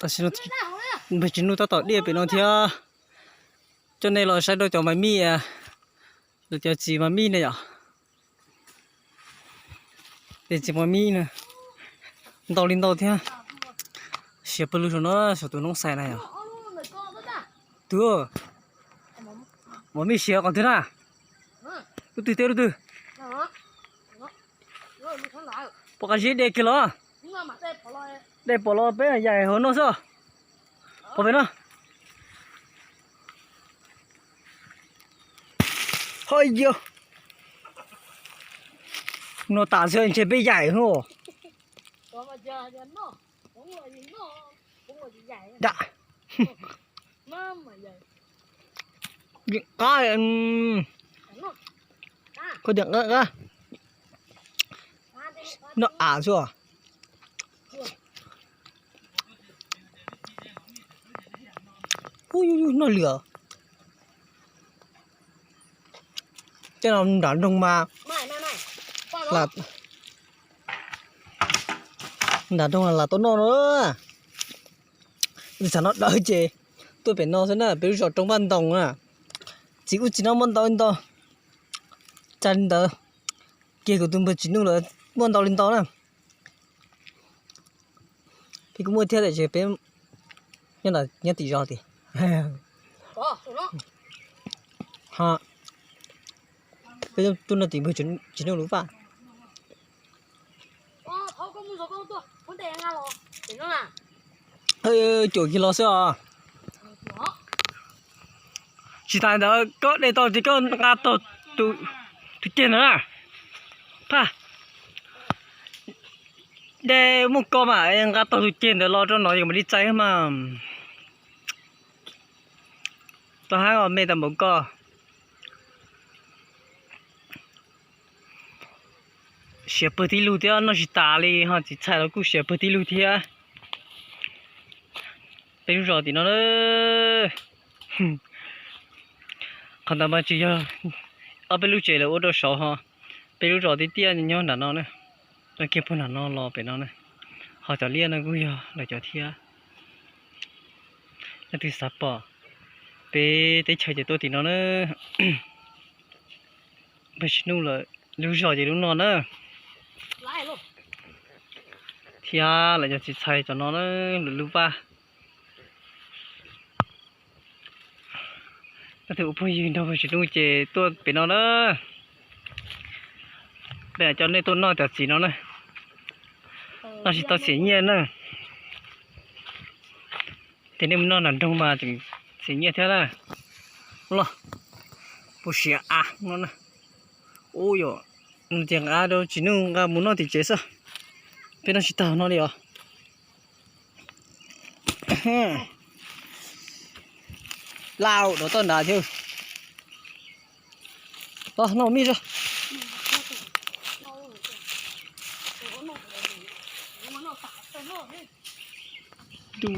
Tam sim no npawg Tsis Nuj tab tom diaj pem no thiab. Coj nej los saib rau cov mas mij, lawv cov txiv mas mij ne yom. Tej txiv mas mij na, ntau li ntau thiab. Siav pawg lug saum no, saum tus noob xais na yom. Tus, mas mij siav qhov twg na? Lub twg teb lub twg? Pom qab zib de kiag los. De pom los peb yaim hauv no xwb. Pom pem no. Hos yog, no tas xwb ntshe peb yaim no. Da, qab, koj tias qab, noj av xwb. Ub, noj lwm. Tej no nram nroog mas, nram nroog lam tau noj no. Txhav no dawb ces tuaj pem no xwb na, peb lub zos Roob Vaj Ntoos na. Txiv ub txiv no muaj ntau li ntau. Txawm li ntawd, kiag kuv tus npawg Tsis Nuj lawv muaj ntau li ntau na. Peb kuj muaj thiab tiam sis peb nyob tim zos tiag. Peb tuaj noj tim npawg Tsis Nuj lub vaj. Cuam kiag los xwb os. Tsis tas ntawd koj de tau ces koj nqa tau tus ceg ntawd na. Phaj, de muaj koj mas nqa tau tus ceg ntawd los rau no ces mam li txais mas. Tau hab os, me tas npaum koj. Siav pawg tib lug thiab, noj tsis tas li ho txiv txhais los kuj siav pawg tib lug thiab. Peb lub zos tim no na. Qhov ntawd mas tsis yog ob peb lub tsev lawv ua rau saud ho, peb lub zos tiag tiag nyob nram no na. Nyob kiag puag nram no los pem no na. Ho cov liaj no kuj yog lawv cov thiab. Leej twg xav pom peb teb chaws ces tuaj tim no na. Npawg Tsis Nuj lawv lub zos ces lub no na. Thiab lawv cov txiv txhais cov no na, lawv lub vaj. Leej twg ua phooj ywg nrog Npawg Tsis Nuj ces tuaj pem no na. Peb coj nej tuaj noj cov txiv no na. Noj tsis tau xiam nyiaj na. Ces nej mus noj nram nroog mas tseem xiam nyiaj thiab na. Los, puas siav av no na. Ub yom, tias nqa rau Tsis Nuj nqa mus noj tim tsev xwb. Peb noj tsis tag no li os. Lauj, dov toj nrad thiab. Los noj mij tso. Tus